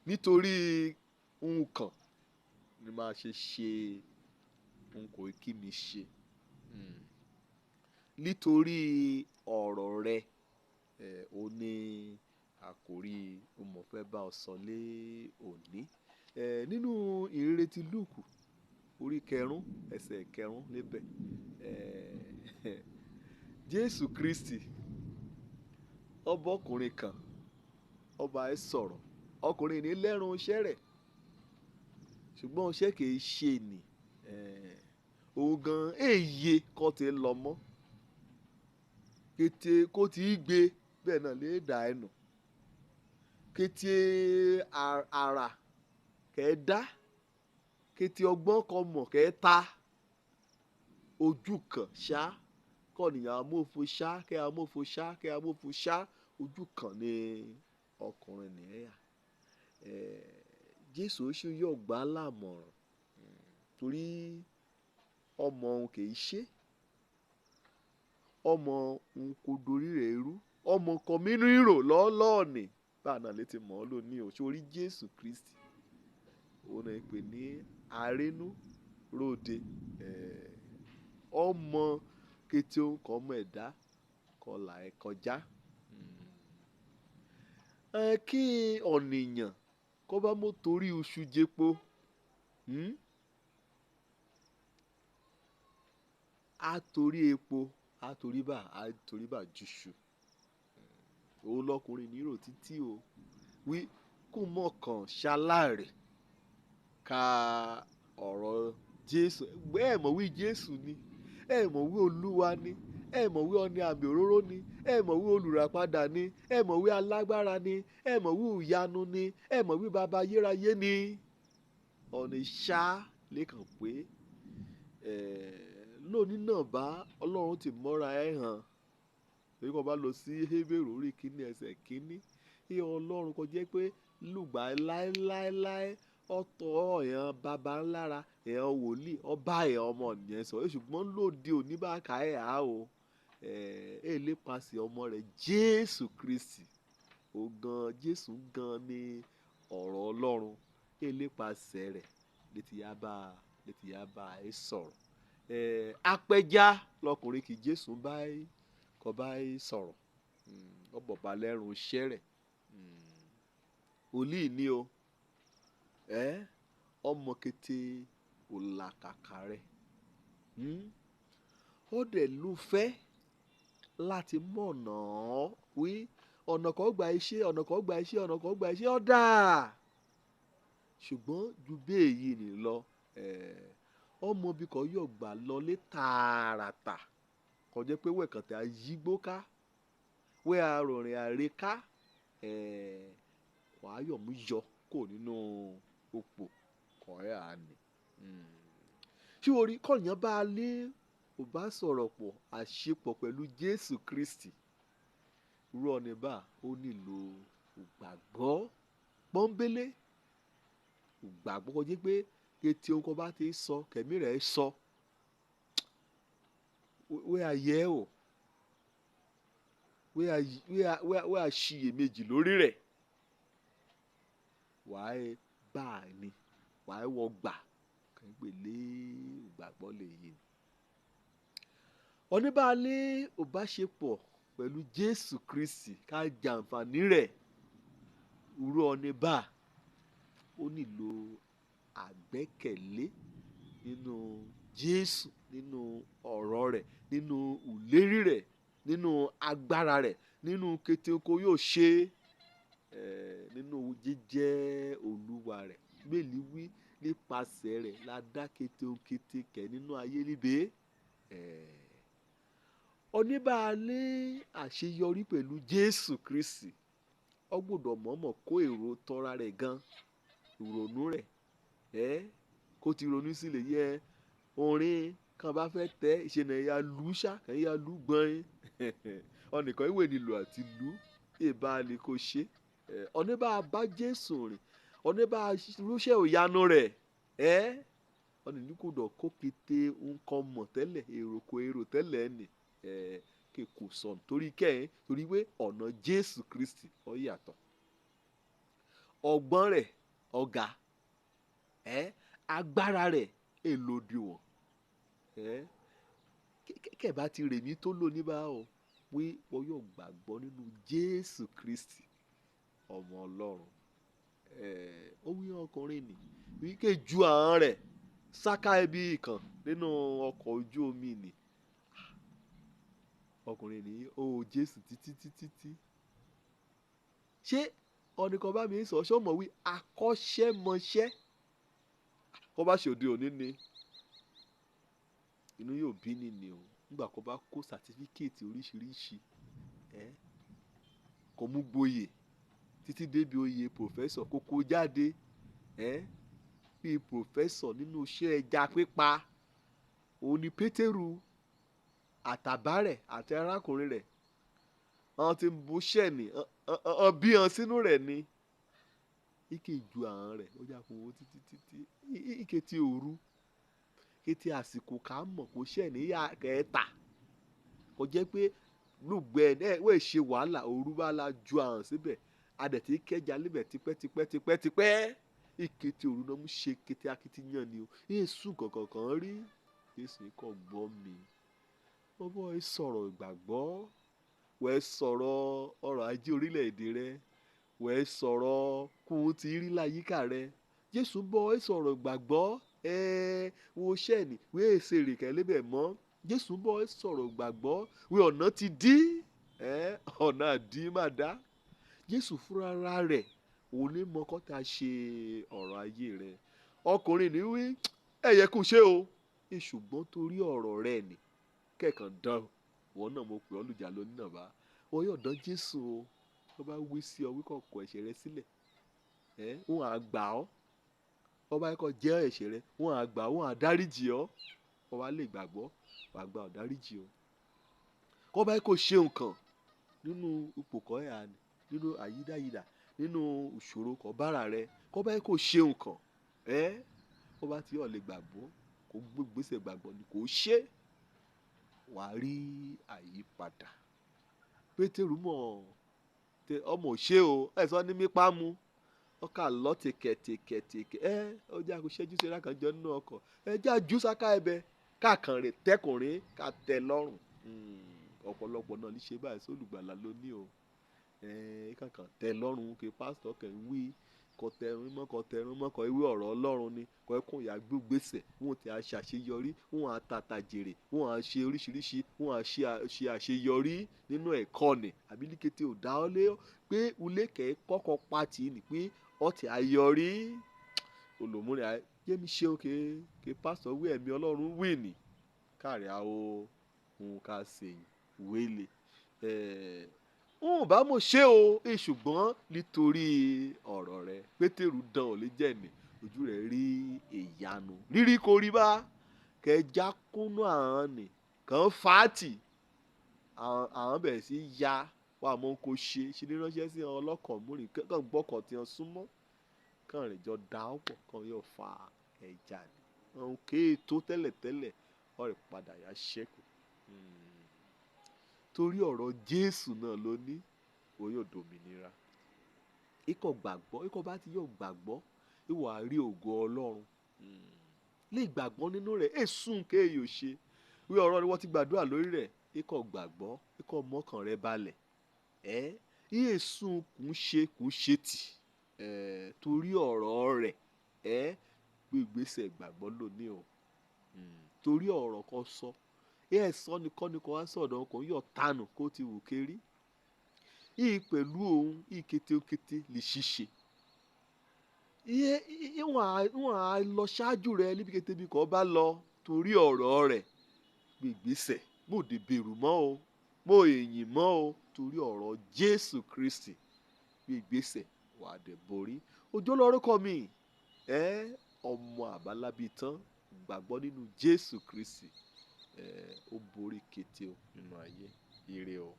Nítorí nǹkan ni màá ṣe ṣe n kò kí mi ṣe. Nítorí ọ̀rọ̀ rẹ, ó ní àkòrí mo fẹ́ bá ọ sọ lé òní. Nínú ìhìnrere ti Lúùkù orí kẹrún ẹsẹ̀ kẹrún níbẹ̀. Jésù Kristi, ọba ọkùnrin kan, ọba ẹ sọ̀rọ̀, ọkùnrin ní lẹ́run iṣẹ́ rẹ̀, ṣùgbọ́n iṣẹ́ kì í ṣe ni. Òun gan èyí kọ́ ti lọ mọ́. Kété kó ti gbé bẹ́ẹ̀ náà lè dà ẹnu. Kété ara kẹ́ dá, kété ọgbọ́n kan mọ̀ kẹ́ ta. Ojú kan ṣá, kọ́ nìyẹn amófo ṣá, kẹ́ amófo ṣá, kẹ́ amófo ṣá. Ojú kan ni ọkùnrin nìyẹn yà. Jésù ṣe yọ̀ gbá lámọ̀ràn torí ọmọ òun kì í ṣe. Ọmọ òun kò dorí rẹ̀ rú. Ọmọ kan mí rírò lọ́lọ́ọ̀nì. Báà náà lè ti mọ̀ ọ́ lónìí o. Sórí Jésù Kristi, òun náà ń pè ní arínú róde. Ọmọ kété òun kọ́ ọmọ ẹ̀dá kọlà ẹ̀ kọjá. Kí ọ̀nìyàn kó bá mú torí iṣu jẹpo, á torí epo, á torí bà, á torí bà juṣu. Òun lọkùnrin ní rò títí o. Wí kó mọ̀ kàn ṣaláre ka ọ̀rọ̀ Jésù. Ẹ mọ̀ wí Jésù ni, ẹ mọ̀ wí Olúwa ni, ẹ mọ̀ wí ọni àmì òróró ni, ẹ mọ̀ wí olùràpadà ni, ẹ mọ̀ wí alágbára ni, ẹ mọ̀ wí ìyanu ni, ẹ mọ̀ wí baba ayérayé ni. Ọ̀nì ṣá lè kàn pé, lónìí náà bá Ọlọ́run ti mọ́ra ẹ hàn. Torí kó bá lọ sí Hébérù orí kínní ẹsẹ̀ kínní, kí Ọlọ́run kó jẹ́ pé lùgbà láéláéláé ọ̀tọ̀ ẹ̀yàn baba ńlára, ẹ̀yàn wòlíì, ọba ẹ̀yàn ọmọ ènìyàn sọ. Ṣùgbọ́n lóde òní bá ka ẹ̀ á o, ẹ lè pasẹ̀ ọmọ rẹ̀ Jésù Kristi. Ó gan Jésù gan ni ọ̀rọ̀ Ọlọ́run. Ẹ lè pasẹ̀ rẹ̀ létí yá bá, létí yá bá ẹ sọ̀rọ̀. Apẹja lọkùnrin kì Jésù bá ẹ, kò bá ẹ sọ̀rọ̀. Ó bọ̀bá lẹ́run iṣẹ́ rẹ̀. Wòlíì ni o. Ọmọ kété òlàkàkà rẹ̀. Ó dẹ̀ ló fẹ́ láti mọ̀nà wí ọ̀nà kan gba iṣẹ́, ọ̀nà kan gba iṣẹ́, ọ̀nà kan gba iṣẹ́, ó dà. Ṣùgbọ́n ju bẹ́ẹ̀ yìí ni lọ, ọmọ bí kò yọ̀ gbà lọlé tààràtà. Kò jẹ́ pé wẹ̀ kàn tí a yí gbó ká, wẹ̀ arọ̀rìn àrè ká, wà á yọ̀ mú yọ kó nínú òpó kọ̀ ẹ́ à ní. Ṣé o rí kọ̀yàn bá lé ò bá sọ̀rọ̀ pọ̀ àṣepọ̀ pẹ̀lú Jésù Kristi? Irú ọ̀nì bá ó nílò ìgbàgbọ́ pọ́nńbélé. Ìgbàgbọ́ kò jẹ́ pé kété ohun kan bá ti sọ, kẹ̀mí rẹ̀ sọ. Wẹ́ a yẹ o. Wẹ́ a ṣiyèméjì lórí rẹ̀. Wà á bá a ní, wà á wọ gbà. Kàn gbé lé ìgbàgbọ́ lè yé. Ọ̀ní bá lé ò bá ṣe pọ̀ pẹ̀lú Jésù Kristi ká jàǹfàní rẹ̀. Irú ọ̀ní bá ó nílò àgbẹ́kẹ̀lé nínú Jésù, nínú ọ̀rọ̀ rẹ̀, nínú ìlérí rẹ̀, nínú agbára rẹ̀, nínú kété oko yóò ṣe, nínú jíjẹ́ Olúwa rẹ̀. Bíbélì wí nípasẹ̀ rẹ̀ la dá kété kété kẹ̀ nínú ayé níbẹ̀. Ọ̀ní bá lé àṣeyọrí pẹ̀lú Jésù Kristi, ó gbọdọ̀ mọ̀ọ́mọ̀ kó èrò tọ́ra rẹ̀ gan, ìrònú rẹ̀, kó ti ronú sílẹ̀ yẹ orin kan bá fẹ́ tẹ́, ìṣe náà ya lú ṣá, kàn ya lú gbọ̀n. Ọ̀nìkan ìwé nílò àti lú, èèbá lè kó ṣe. Ọ̀ní bá bá Jésù rìn, ọ̀ní bá rúṣẹ́ òyanu rẹ̀, ọ̀nì ní kò dọ̀ kó kété nǹkan mọ̀ tẹ́lẹ̀, èrò kò èrò tẹ́lẹ̀ ni, kí kò sọnù torí kẹ́hìn, torí pé ọ̀nà Jésù Kristi ó yàtọ̀. Ọgbọ́n rẹ̀ Ọ̀gá ẹ agbára rẹ̀ èlòdìwọ̀n ẹ kẹ̀ bá ti rèmí tó lò ní bá o wí wọ́n yóò gbàgbọ́ nínú Jésù Kristi ọmọ Ọlọ́run. Ó wí ọkùnrin nì wí ké ju àwọn rẹ̀ sáká ibi ìkàn nínú ọkọ̀ ojú omi nì. Ọkùnrin ní ó Jésù títí títí tí. Ṣé ọ̀nìkan bá mi sọ ṣé ó mọ̀ wí akọ́ṣẹ́mọṣẹ́ kó bá ṣe òde òní ni inú yóò bí ni ni o nígbà kó bá kó sàtífíkẹ́ẹ̀tì oríṣiríṣi kó mú gboyè títí débi oyè pòfẹ́sọ̀ kó kó jáde bíi pòfẹ́sọ̀ nínú iṣẹ́ ẹja pípa. Òun ni Pétérù àtàbá rẹ̀ àti arákùnrin rẹ̀ wọ́n ti ń buṣẹ́ ní ọ̀n bí wọn sínú rẹ̀ ni. Ike ju àwọn rẹ̀ ó jà kó owó títí títí ike ti òru ike ti àsìkò ká mọ̀ kó ṣẹ̀ ní yà kẹta kò jẹ́ pé lùgbẹ́ ẹ̀ wọ́n ṣe wàhálà òru bá la ju àwọn síbẹ̀ adẹ̀tí kẹja níbẹ̀ tipẹ́ tipẹ́ tipẹ́ tipẹ́ ike ti òru náà mú ṣe kété akitiyan ni o èsù kankan kan rí. Jésù kò gbọ́ mi wọ́n bọ́ ẹ sọ̀rọ̀ ìgbàgbọ́ wọ́n ẹ sọ̀rọ̀ ọrọ̀ ajé orílẹ̀-èdè rẹ wọ́n ẹ sọ̀rọ̀ kún ti rí láyìíká rẹ. Jésù bọ́ ẹ sọ̀rọ̀ ìgbàgbọ́ ẹ wo ṣẹ́ẹ̀nì wọ́n ẹ ṣe èrèkẹ́ lébẹ̀ mọ́. Jésù bọ́ ẹ sọ̀rọ̀ ìgbàgbọ́ wọ́n ọ̀nà ti dí ọ̀nà àdí má dá. Jésù fúnra rẹ̀ òun ní mọ kọ́ ta ṣe ọ̀rọ̀ ayé rẹ. Ọkùnrin ní wí ẹ yẹ kó ṣe o ṣùgbọ́n torí ọ̀rọ̀ rẹ ni kẹ̀kàn dán wọn náà mo pè ọ́ lùjà lónìí náà bá wọn yóò dán Jésù o. Wọ́n bá wí sí ọ wíkọ̀ kọ ẹ̀ṣẹ̀ rẹ sílẹ̀ wọn á gbà ọ́. Wọ́n bá kọ́ jẹ́ ẹ̀ṣẹ̀ rẹ wọn á gbà wọn á dáríjì ọ́. Wọ́n bá lè gbàgbọ́ wọ́n á gba ọ̀dáríjì o. Kọ́ bá kó ṣe nǹkan nínú ipò kọ́ ẹ̀ àná nínú àyídáyidà nínú ìṣòro kọ́ bára rẹ kọ́ bá kó ṣe nǹkan kọ́ bá ti ọ̀ lè gbàgbọ́ kó gbégbèsè gbàgbọ́ ni kò ṣe wà á rí àyípadà. Pétérù mọ̀ ọmọ òṣè o ẹ sọ ní mípa mu ọkà lọ tìkẹ̀tìkẹ̀tìkẹ̀ ó jẹ́ àkóṣẹ́jú sí ẹ̀rá kan jọ nínú ọkọ̀ ẹ jẹ́ àjú sáká ẹbẹ káàkàn rè tẹkùnrin ká tẹ lọ́rùn. Ọ̀pọ̀lọpọ̀ náà ní ṣe báyìí sólùgbàlà ló ní o kankan tẹ lọ́rùn kí pásítọ̀ kẹ̀ ń wí kọ tẹrun mọ́ kọ tẹrun mọ́ kọ ewé ọ̀rọ̀ Ọlọ́run ni kọ ẹkùn ìyá gbégbèsè wọn ti á ṣàṣeyọrí wọn á tàtà jèrè wọn á ṣe oríṣiríṣi wọn á ṣe àṣeyọrí nínú ẹ̀kọ́ ni àbí ní kété ò dá ọ lé pé ulé kẹ́ kọ́kọ́ pàtì ni pé ọ ti àyọrí olùmúrin yémi ṣe òkè kí pásítọ̀ wí ẹ̀mí Ọlọ́run wí ni káàrí àwọ̀ òun ká ṣe wélé n bá mo ṣe o ṣùgbọ́n nítorí ọ̀rọ̀ rẹ. Pétérù dán ò lè jẹ́ ní ojú rẹ̀ rí ìyanu rírí kò rí bá kẹjá kúnú àwọn nì kàn fàátì àwọn bẹ̀rẹ̀ sí ya wà mọ́ kó ṣe ṣe ní ránṣẹ́ sí ọlọ́kọ̀ múrin kàn gbọ́kọ̀ tí wọ́n súnmọ́ kàn rìn jọ dá ọ̀pọ̀ kàn yóò fa ẹja ni òun kéètò tẹ́lẹ̀tẹ́lẹ̀ ọ̀rẹ́ padà yá ṣẹ́kù. Torí ọ̀rọ̀ Jésù náà ló ní o yóò dòmìnira. Ikọ̀ gbàgbọ́ ikọ̀ bá ti yóò gbàgbọ́ ìwà rí ògo Ọlọ́run lè gbàgbọ́ nínú rẹ̀ èsùn kéèyàn ṣe wí ọ̀rọ̀ ni wọ́n ti gbàdúrà lórí rẹ̀ ikọ̀ gbàgbọ́ ikọ̀ mọ́kàn rẹ̀ balẹ̀ èsùn kùn ṣe tì torí ọ̀rọ̀ rẹ̀ gbé ìgbésẹ̀ gbàgbọ́ lónìí o torí ọ̀rọ̀ kan sọ ẹ sọ ni kọ́ ni kò wá sọ̀dọ̀ kò yọ̀ tánù kó ti wù kéré yìí pẹ̀lú òun yìí kétékété lè ṣiṣe ìwọ̀n á lọ ṣáájú rẹ níbi kété bí kò bá lọ torí ọ̀rọ̀ rẹ̀ gbé ìgbésẹ̀ mo dé bẹ̀rù mọ́ o mo èyìn mọ́ o torí ọ̀rọ̀ Jésù Kristi gbé ìgbésẹ̀ wà á dẹ̀ borí. Òjò lórúkọ mi ọmọ àbálábí tán gbàgbọ́ nínú Jésù Kristi ó borí kété o nínú ayé ire o.